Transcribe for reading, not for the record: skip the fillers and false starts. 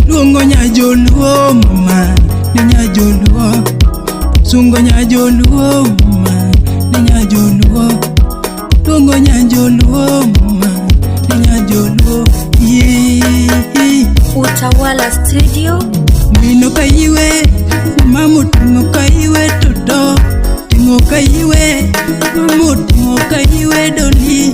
Luongo nyajoluo mama ni nyajoluo. Sungo nyajoluo mama ni nyajoluo. Luongo nyajoluo mama ni nyajoluo. Yeah. Utawala Studio. Mino kaiwe mama tingo kaiwe toto tingo kaiwe mama tingo kaiwe doli.